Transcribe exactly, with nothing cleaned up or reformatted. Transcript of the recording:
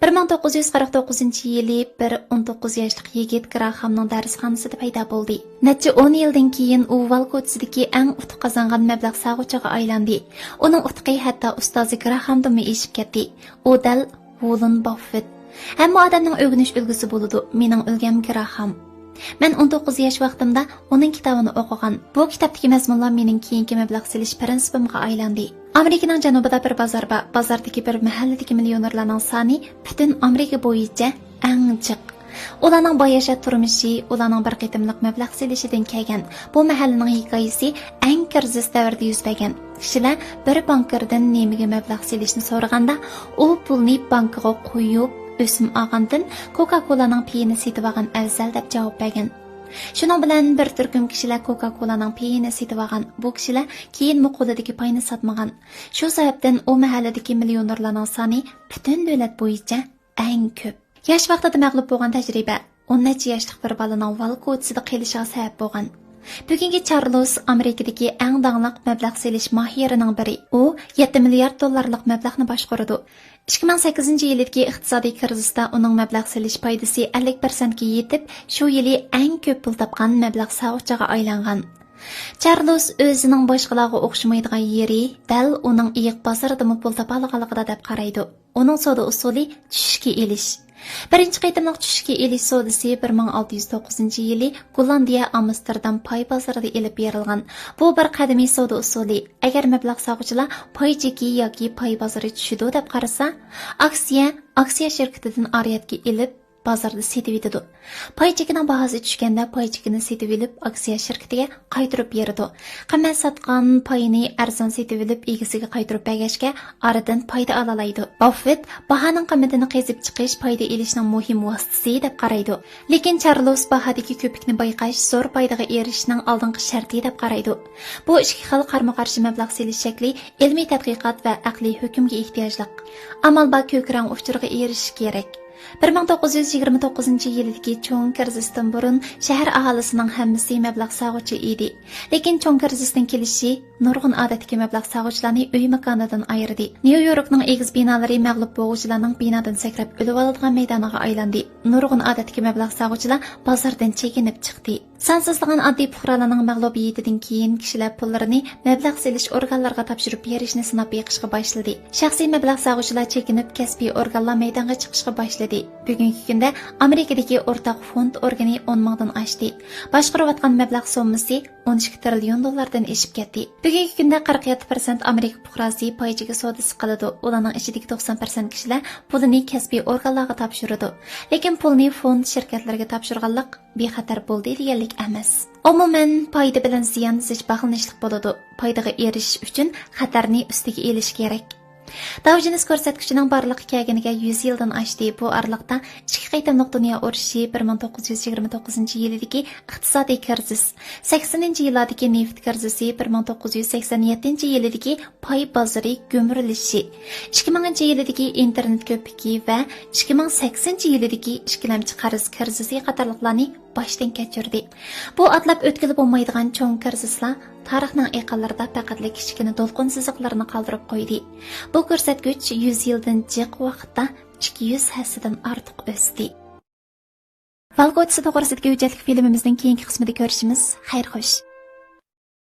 بىر مىڭ توققۇز يۈز قىرىق توققۇزىنچى يىلى بىر ئون توققۇز ياشلىق يىگىت گراخامنىڭ دەرسخانىسىدا پەيدا بولدى. نەچچە ئون يىلدىن كېيىن ئۇ ۋال كوچىسىدىكى ئەڭ ئۇتۇق قازانغان مەبلەغ سالغۇچىغا ئايلاندى. ئۇنىڭ ئۇتۇقى ھەتتا ئۇستازى گراخامدىنمۇ ئېشىپ كەتتى. ئۇ دەل ۋۇلۇن باففېت. ھەممە ئادەمنىڭ ئۆگىنىش ئۈلگىسى بولىدۇ، مېنىڭ ئۈلگەم گراخام. مەن ئون توققۇز ياش ۋاقتىمدا ئۇنىڭ كىتابىنى ئوقۇغان. بۇ كىتابتىكى مەزمۇنلار مېنىڭ كېيىنكى مەبلەغ سېلىش پىرىنسىپىمغا ئايلاندى. ئامېرىكىنىڭ جەنۇبىدا بىر بازار بار. بازاردىكى بىر مەھەللىدىكى مىليونېرلارنىڭ سانى پۈتۈن ئامېرىكا بويىچە ئەڭ جىق. ئۇلارنىڭ باياشات تۇرمۇشى ئۇلارنىڭ بىر قېتىملىق مەبلەغ سېلىشىدىن كەلگەن. بۇ مەھەللىنىڭ ھېكايىسى ئەڭ كىرىزىس دەۋرىدە يۈز بەرگەن. كىشىلەر بىر بانكىردىن نېمىگە مەبلەغ سېلىشنى سورىغاندا، ئۇ پۇلنى بانكىغا قويۇپ، ئۆسۈم ئالغاندىن كوكا كولانىڭ پېيىنى سېتىۋالغان ئەۋزەل دەپ جاۋاب بەرگەن. شۇنىڭ بىلەن بىر تۈركۈم كىشىلەر كوكا كولانىڭ پېيىنى سېتىۋالغان. بۇ كىشىلەر كېيىنمۇ قولىدىكى پاينى ساتمىغان. شۇ سەۋەبتىن ئۇ مەھەللىدىكى مىليونېرلارنىڭ سانى پۈتۈن دۆلەت بويىچە ئەڭ كۆپ. ياش ۋاقتىدا مەغلۇپ بولغان تەجرىبە ئون نەچچە ياشلىق بىر بالىنىڭ ۋال كوچىسىدا قېلىشىغا سەۋەب بولغان. بۈگۈنكى چارلوس ئامېرىكىدىكى ئەڭ داڭلىق مەبلەغ سېلىش ماھىرىنىڭ بىرى. ئۇ يەتتە مىليارد دوللارلىق مەبلەغنى باشقۇرىدۇ. ئىككى مىڭ سەككىزىنچى يىلدىكى ئىقتىسادىي كىرىزىستا ئۇنىڭ مەبلەغ سېلىش پايدىسى ئەللىك پىرسەنتكە يېتىپ، شۇ يىلى ئەڭ كۆپ پۇل تاپقان مەبلەغ سالغۇچىغا ئايلانغان. چارلوس ئۆزىنىڭ باشقىلارغا ئوخشىمايدىغان يېرى دەل ئۇنىڭ ئېيىق بازىرىدىمۇ پۇل تاپالىغانلىقىدا دەپ قارايدۇ. ئۇنىڭ سودا ئۇسۇلى چۈشكە ئېلىش. بىرىنچى قېتىملىق چۈشكە ئېلىش سودىسى بىر مىڭ ئالتە يۈز توققۇزىنچى يىلى گوللاندىيە ئامستېردام پاي بازىرىدا ئېلىپ بېرىلغان. بۇ بىر قەدىمىي سودا ئۇسۇلى. ئەگەر مەبلەغ سالغۇچىلار پاي چېكى ياكى پاي بازىرى چۈشىدۇ دەپ قارىسا، ئاكسىيە، ئاكسىيە شىركىتىدىن ئارىيەتكە ئېلىپ، بازاردا سېتىۋېتىدۇ. پاي چېكىنىڭ باھاسى چۈشكەندە، پاي چېكىنى سېتىۋېلىپ، ئاكسىيە شىركىتىگە قايتۇرۇپ بېرىدۇ. قىممەت ساتقان پاينى ئەرزان سېتىۋېلىپ، ئىگىسىگە قايتۇرۇپ بەرگەچكە، ئارىدىن پايدا ئالالايدۇ. باففېت باھانىڭ قىممىتىنى قېزىپ چىقىش پايدا ئېلىشنىڭ مۇھىم ۋاسىتىسى دەپ قارايدۇ. لېكىن چارلوس باھادىكى كۆپۈكنى بايقاش زور پايدىغا ئېرىشىشنىڭ ئالدىنقى شەرتى دەپ قارايدۇ. بۇ ئىككى خىل قارىمۇقارشى مەبلەغ سېلىش شەكلى ئىلمىي تەتقىقات ۋە ئەقلىي ھۆكۈمگە ئېھتىياجلىق. ئامال بار كۆك رەڭ ئۇچۇرىغا ئېرىشىش كېرەك. بىر مىڭ توققۇز يۈز يىگىرمە توققۇزىنچى يىلىدىكى چوڭ كىرىزىستىن بۇرۇن شەھەر ئاھالىسىنىڭ ھەممىسى مەبلەغ سالغۇچى ئىدى. لېكىن چوڭ كىرىزىستىن كېلىشى نۇرغۇن ئادەتتىكى مەبلەغ سالغۇچىلارنى ئۆي ماكانىدىن ئايرىدى. نيۇ يوركنىڭ ئېگىز بىنالىرى مەغلۇپ بولغۇچىلارنىڭ بىنادىن سەكرەپ ئۆلۈۋالىدىغان مەيدانىغا ئايلاندى. نۇرغۇن ئادەتتىكى مەبلەغ سالغۇچىلار بازاردىن چېكىنىپ چىقتى. سانسىزلىغان ئاددىي پۇقرالارنىڭ مەغلۇبىيىتىدىن كېيىن كىشىلەر پۇللىرىنى مەبلەغ سېلىش ئورگانلىرىغا تاپشۇرۇپ بېرىشنى سىناپ بېقىشقا باشلىدى. شەخسىي مەبلەغ سالغۇچىلار چېكىنىپ، كەسپىي ئورگانلار مەيدانغا چىقىشقا باشلىدى. بۈگۈنكى كۈندە ئامېرىكىدىكى ئورتاق فوند ئورگىنى ئون مىڭدىن ئاشتى. باشقۇرۇۋاتقان مەبلەغ سوممىسى ئون ئىككى تىرىليون دوللاردىن ئېشىپ كەتتى. بۈگۈنكى كۈندە قىرىق يەتتە پىرسەنت ئامېرىكا پۇقراسى پاي چېكى سودىسى قىلىدۇ. ئۇلارنىڭ ئىچىدىكى توقسان پىرسەنت كىشىلەر پۇلىنى كەسپىي ئورگانلارغا تاپشۇرىدۇ. لېكىن پۇلنى فوند شىركەتلىرىگە تاپشۇرغانلىق بىخەتەر بولدى دېگەنلىك ئەمەس. ئومۇمەن، پايدا بىلەن زىيان زىچ باغلىنىشلىق بولىدۇ. پايدىغا ئېرىشىش ئۈچۈن خەتەرنى ئۈستىگە ئېلىش كېرەك. داۋ جونس كۆرسەتكۈچىنىڭ بارلىققا كەلگىنىگە يۈز يىلدىن ئاشتى. بۇ ئارىلىقتا ئىككى قېتىملىق دۇنيا ئۇرۇشى، بىر مىڭ توققۇز يۈز يىگىرمە توققۇزىنچى يىلىدىكى ئىقتىسادىي كىرىزىس، سەكسىنىنچى يىللاردىكى نېفىت كىرىزىسى، بىر مىڭ توققۇز يۈز سەكسەن يەتتىنچى يىلىدىكى پاي بازىرى گۈمۈرۈلۈشى، ئىككى مىڭىنچى يىلىدىكى ئىنتېرنېت كۆپۈكى ۋە ئىككى مىڭ سەككىزىنچى يىلىدىكى ئىككىلەمچى قەرز كىرىزىسى قاتارلىقلارنى باشتىن كەچۈردى. بۇ ئاتلاپ ئۆتكىلى بولمايدىغان چوڭ كىرىزىسلار تارىخنىڭ ئېقىنلىرىدا پەقەتلا كىچىككىنە دولقۇن سىزىقلىرىنى قالدۇرۇپ قويدى. بۇ كۆرسەتكۈچ يۈز يىلدىن جىق ۋاقىتتا ئىككى يۈز ھەسسىدىن ئارتۇق ئۆستى. ۋال كوچىسى توغرىسىدىكى ھۆججەتلىك فىلىمىمىزنىڭ كېيىنكى قىسمىدا كۆرۈشىمىز. خەير خوش.